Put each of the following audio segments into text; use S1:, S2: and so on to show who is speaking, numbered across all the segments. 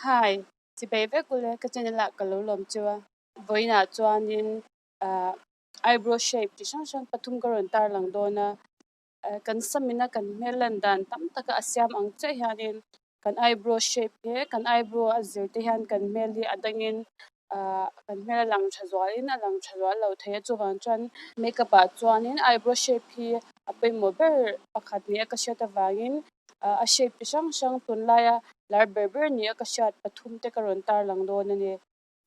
S1: Hi, chibai vek ule ka channel ah ka lo lawm cheu a. Vawiinah chuanin ah eyebrow shape chi hrang hrang pathum ka rawn tarlang dawn a. Kan samina kan hmel lan dan tam taka a siam ang chiah hianin kan eyebrow shape hi kan eyebrow a zir te hian kan hmel hi a dangin ah kan hmel a lang tha zualin a lang tha zual lo thei a chuvang chuan makeup ah chuanin eyebrow shape hi a pawimawh ber pakhat ni a ka hriat avangin ah a shape chi hrang hrang tunlaia lar ber ber ni a ka hriat pathum te ka rawn tarlang dawn a ni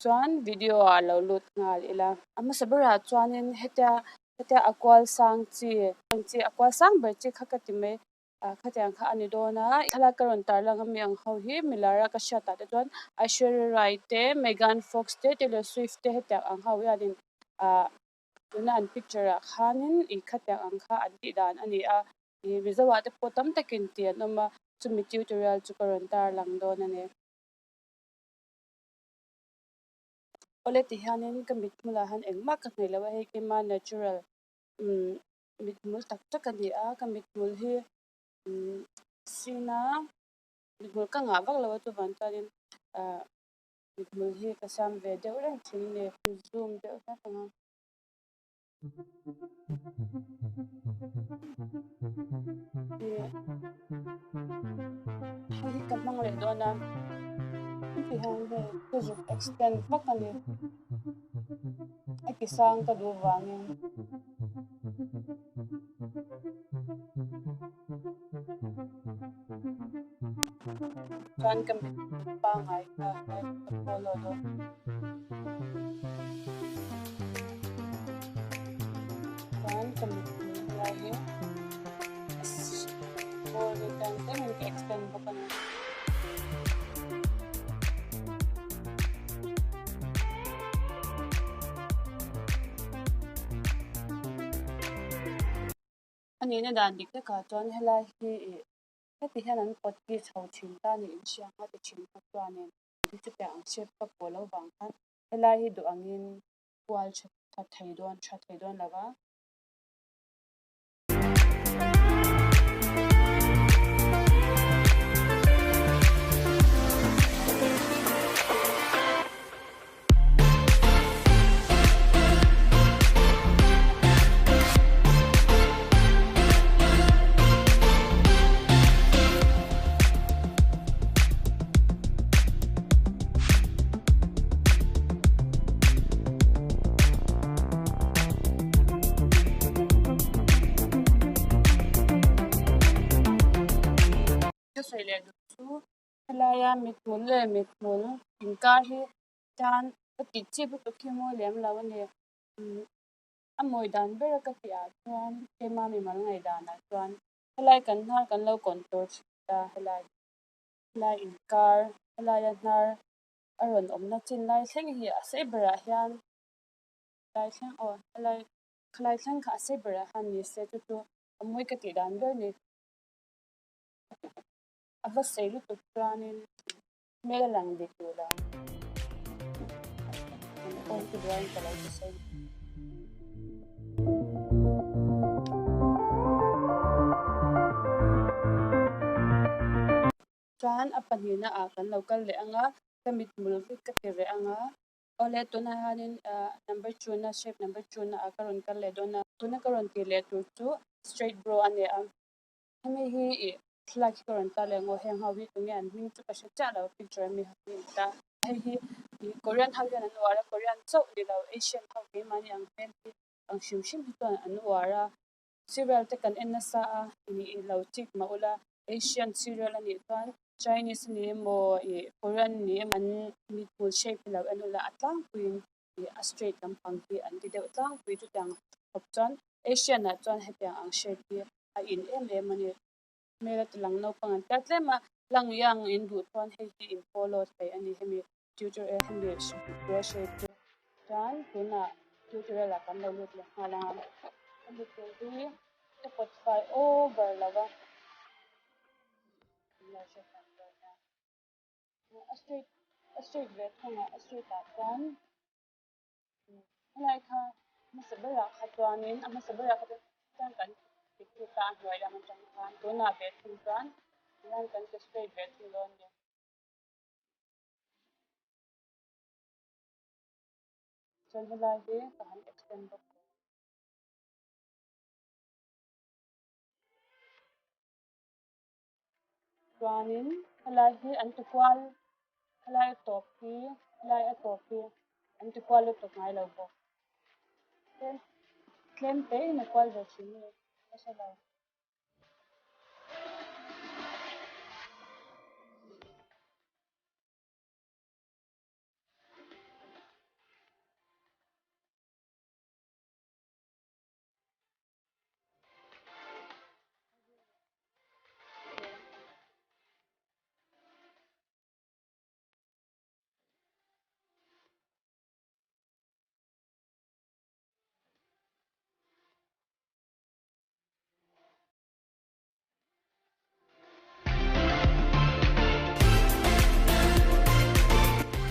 S1: chuan video ah lo lut nghal ila. A hmasa berah chuanin hetia hetia a kual sang chi ang chi a kual sang ber chi kha ka ti mai ah khatiang kha a ni dawn a thlalak ka rawn tarlang ami ang ho hi milar a ka hriat ah te chuan Aishwarya Rai te Megan Fox te Taylor Swift te hetiang ang ho hianin ah tuna an picture ah khanin ih khatiang ang kha an tih dan a ni a ih Mizo ah te pawh tam takin tih an awm a chumi tutorial chu ka rawn tarlang dawn a ni. Awle ti hianin ka mithmulah hian engmah ka hnaih lo a hei keima natural umm mithmul tak tak a ni a ka mithmul hi umm sin a mithmul ka ngah vak lo a chuvang chuanin ah mithmul hi ka siam ve deuh reng thin a ni zoom deuh hlek ang a. Hei hi ka hmang leh dawn a heti hian hei ka zuk extend vak a ni a ki sang ka duh vangin. Chuan ka mit pangngai kha ka follow dawn. Chuan ka mit lai hi ball atang tlemin ka extend bawk a ni. A nihna dan dik takah chuan helai hi ih heti hian an pawt hi chho thin ta niin hria ang a ti thin bawk chuanin chutiang ang shape ka pawh loh vang khan helai hi duh angin kual tha thei dawn tha thei dawn lo va. Ka sawi leh duh chu helaia mithmul leh mithmul inkar hi tan ka tih chip lutuk hi mawi lem lo a ni. A mawi dan ber a ka tih ah chuan keima mimal ngaih danah chuan helai kan hnar kan lo contour thin ta helai helai inkar helaia hnar a rawn awmna chin lai thleng hi a sei berah hian helai thleng aw helai khalai thleng kha a sei berah hian ni se chu chu a mawi ka tih dan ber a ni. A va sei lutuk chuanin hmel a lang dik duh lo ang. An awm te duaiin ka lo ti sawi. Chuan a pahnihna ah kan lo kal leh ang a, ka mithmul hi ka ti reh ang a. Awle tunah hianin number two na shape number two na ah ka rawn kal leh dawn a. Tuna ka rawn tih leh tur chu straight brow a ni a. Hemi hi ih thlalak hi ka rawn tar leh ang aw heng ho hi tunge an hming chu ka hre chiah lo picture ami ho hi an ta hei hi ih Korean ho hian an uar a Korean chauh ni lo Asian ho keimahni ang hmel hi ang hrim hrim hi chuan an uar a serial te kan en nasa a nih lo chik mah ula Asian serial a nih chuan Chinese a ni emaw ih Korean a ni emaw an mithmul shape hi lo en ula a tlangpuiin ih a straight lampang hi an ti deuh tlangpui chutiang khawp chuan Asian ah chuan hetiang ang shape hi a in em em a ni. Hmel a ti lang naupang an tia tlem a, lang yang in duh chuan hei hi in follow thei a ni hemi tutorial hemi brow shape chu. Chuan tunah tutorial ah kan lo lut leh nghal ang a, hemi tur hi ka pawt fai over lo va, in lo hre thiam dawn nia. A straight a straight ve thung a, a straight ah chuan Helai kha hmasa berah kha chuanin a hmasa berah kha chuan kan ti phut a a hnuai lam atang khan tunah ve thung chuan tihian kan ti straight ve thung dawn a ni. Chuan helai hi ka han extend bawk ang. Chuanin helai hi an ti kual helai a tawp hi helai a tawp hi an ti kual lutuk ngai lo bawk. Tlem tlem te in a kual ve thin a ni ka hre lo.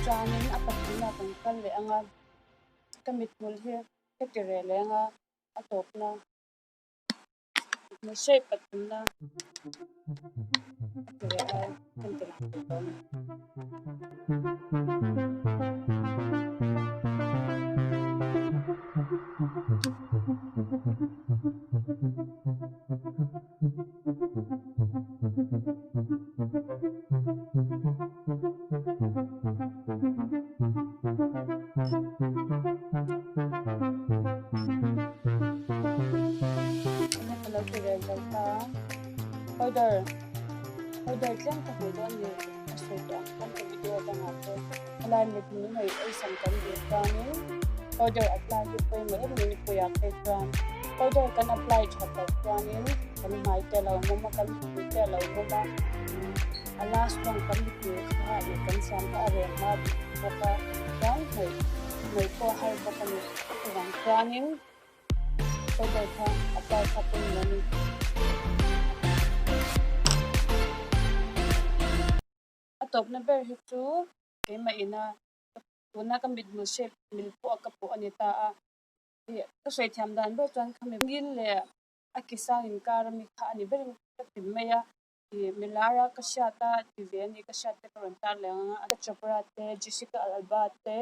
S1: Chuanin a pathumna kan kal leh ang a, ka mithmul hi ka ti reh leh ang a, a tawpna mithmul shape pathumna ka ti reh lai ka inti lang thei tawh a ni. Ka lo ti rel zo ta a, powder powder tlem ka hmuh dawn ni a sawi tawh ang khan ka video dangah pawh helai mithmul hnawih awlsam kan duh chuanin powder apply hi pawimawh em em nipuiah phei chuan powder kan apply that loh chuanin kan hmai te a lo mawm a kan hmui te a lo mawm a a last one kan hmui kha leh kan siam kha a reh hma bawk a chuan hnawih hnawih pawh a har bawk a ni chuvang chuanin powder kha apply kha pawimawh a ni. A tawpna ber hi chu keimah ina tuna ka mithmul shape mil pawh a ka pawh a ni ta a ih ka sawi thiam dan ber chuan khami ngil leh a ki sang inkar ami kha a ni berin ka ti mai a ih milar a ka hriat a ti ve a ni ka hriat te ka rawn tar leh ang a Anika Chopra te Jessica Alba te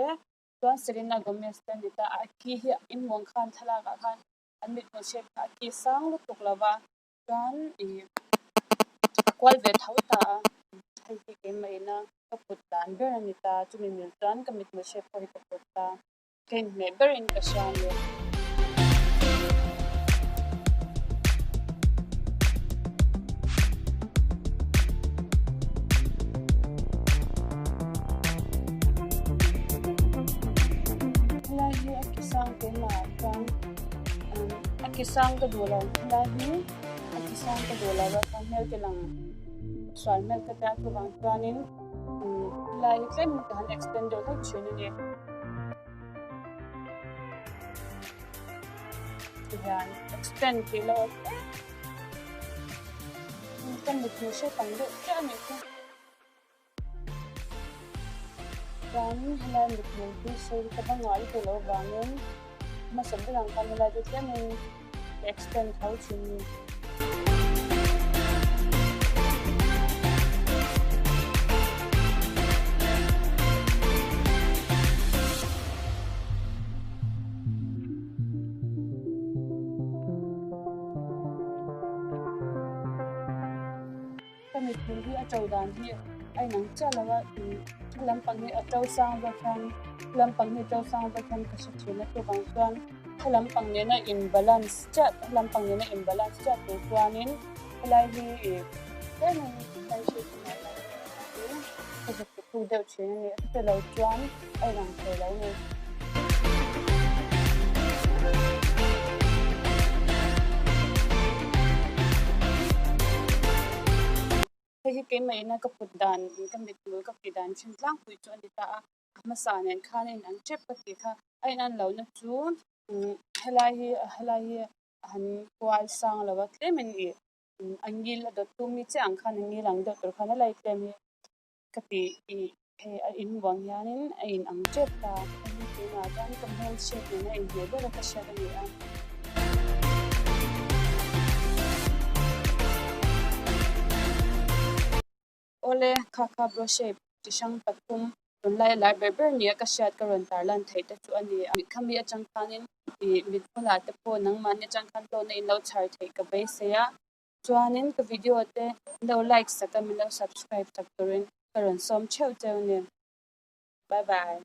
S1: chuan Selena Gomez te a ni ta a a ki hi inmuang khan thlalak ah khan an mithmul shape kha a ki sang lutuk lo va. Chuan ih a kual ve tho ta a, hei hi keimah ina ka put dan ber a ni ta, chumi mil chuan ka mithmul shape pawh hi ka put ta, ka inhmeh berin ka hria a ni. Helai hi a ki sang keimah ah chuan a ki sang ka duh lo helai hi a ki sang ka duh lo a chuan hmel te lang sual hmel ka tia chuvang chuanin helai hi tlem ka han extend deuh hlek thin a ni tihian extend tih loh ka mithmul hre tam deuh chiah a nih chu. Chuan helai mithmul hi sei ka va ngah lutuk loh avangin hmasa ber ang khan helai chu tlemin ka extend tho thin a ni. Ka mithmul hi a to dan hi a inang chiah lo a, he lampang hi a to sang zawk hian he lampang hi a to sang zawk hian ka hre thin a chuvang chuan he lampang nena in balance chiah he lampang nena in balance chiah tur chuanin helai hi ih tlemin helai hi ka zuk ti phu deuh thin a ni a chutilo chuan a inang thei lo a ni. Hei hi keimah ina ka put dan ka mithmul ka tih dan thin tlangpui chu a ni ta a, a hmasa nen khan a inang tep ka tih kha a inan lohna chu helai hi helai hi a han kual sang lo a tlemin ih a ngil a dawt tu mi chiah ang khan a ngil ang deuh tur khan helai tlem hi ka ti ih hei a in vang hianin a in ang tep ta hei tunah chuan ka hmel hriat nena inhmeh ber a ka hriat a ni a. Awle kha kha bro shape chi hrang pathum. Tunlai a lar ber ber nia ka hriat ka rawn tarlan theih te chu a ni a. Khami atang khanin ih mit bulah te pawh nangmahni atang khan hlawhna in lo chhar theih ka beisei a. Chuanin ka video te min lo like sak a, min lo subscribe sak turin ka rawn sawm theuh cheu a ni. Bye bye.